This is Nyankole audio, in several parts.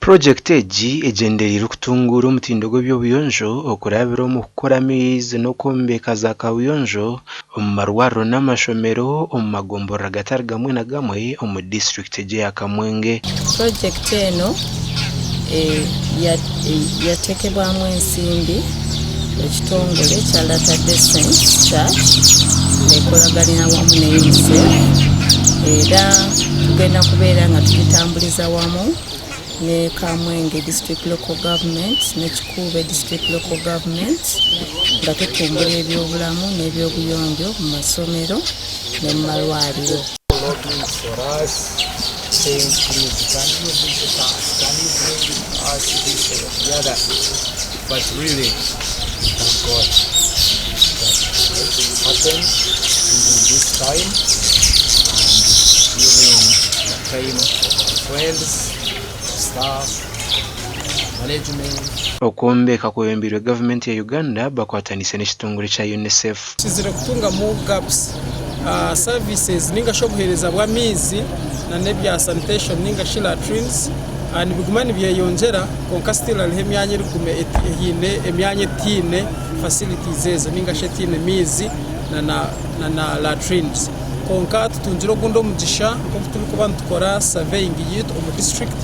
Purojekiti egi egyendereire kutunguura omutindo gw'eby'obuyonjo okurabira omu kukora amaizi n'okwombeka za kabuyonjo omu marwariro n'amashomero omu magomborora gatari gamwe na gamwe omu disiturikiti egi eya Kamwenge. Purojekiti eno yatekebwamu ensimbi ekitongore ekya Latter Day Saints Church nekolaganira wamu ne UNICEF era tugenda kubeera nga tugitambuliza wamu ne Kamwenge District Local Government ne Kikuube District Local Government nga tutumbula ebyobulamu n'ebyobuyonjo mu masomero n'omu marwariro. Okwombeka kwebembeirwe gavumenti ya Uganda bakwataniise n'ekitongore kya UNICEF. Kizire kutungamu gaps services ninga shi obuheereza bw'amaizi na n'ebya sanitation ninga shi latrines nibiguma nibyeyongyera kwonka still hariho emyanya erikuguma ehaine emyanya etaine facilities ezo ninga shi etaine maizi na latrines. Kwonka tutungire ogundi omugisha nk'oku turikuba nitukora surveying yaitu omu district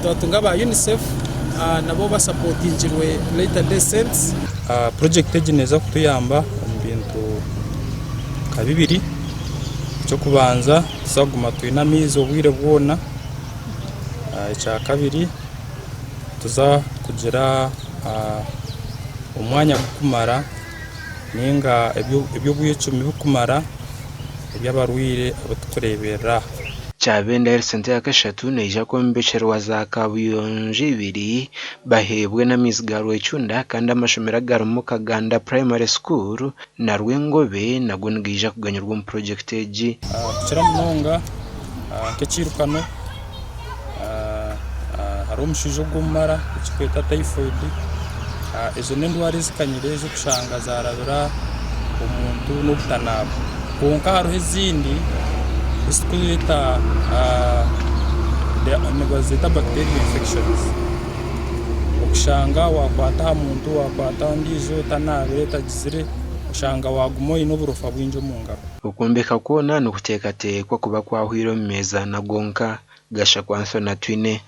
twatunga aba UNICEF nabo basapotingirwe Later Day Saints. Purojekiti egi neeza kutuyamba omu bintu nka bibiri. Eky'okubanza nituza kuguma twine amaizi obwire bwona. Ekyakabiri nituza kugira omwanya gurikumara ninga eby'obwecumi birikumara eby'abarwaire abu turikureeberera aha. Kyabenda Health Centre eyakashatu neija kwombekyerwa za kabuyonjo ibiri baheebwe n'amaizi ga rwecunda kandi amashomero agarimu Kaganda Primary School na Rwengobe nago nigaija kuganyirwa omu purojekiti egi. Kukira munonga nk'ekiirukano hariho omushaija ogw'omumara ekirikwetwa typhoid, ezo n'endwara ezikanyire ez'okushanga zaarabira omuntu n'obutanaaba. Kwonka hariho ezindi eziturikweta nibazeeta bacteria infections, okushanga waakwata aha muntu waakwata aha ondiijo otanaabire otagizire oshanga waaguma oine oburofa bwingi omu ngaro. Okwombeka kwona nikuteekateekwa kuba kwahwire omu meezi ana gonka, Gashakwa Anthony Atwine.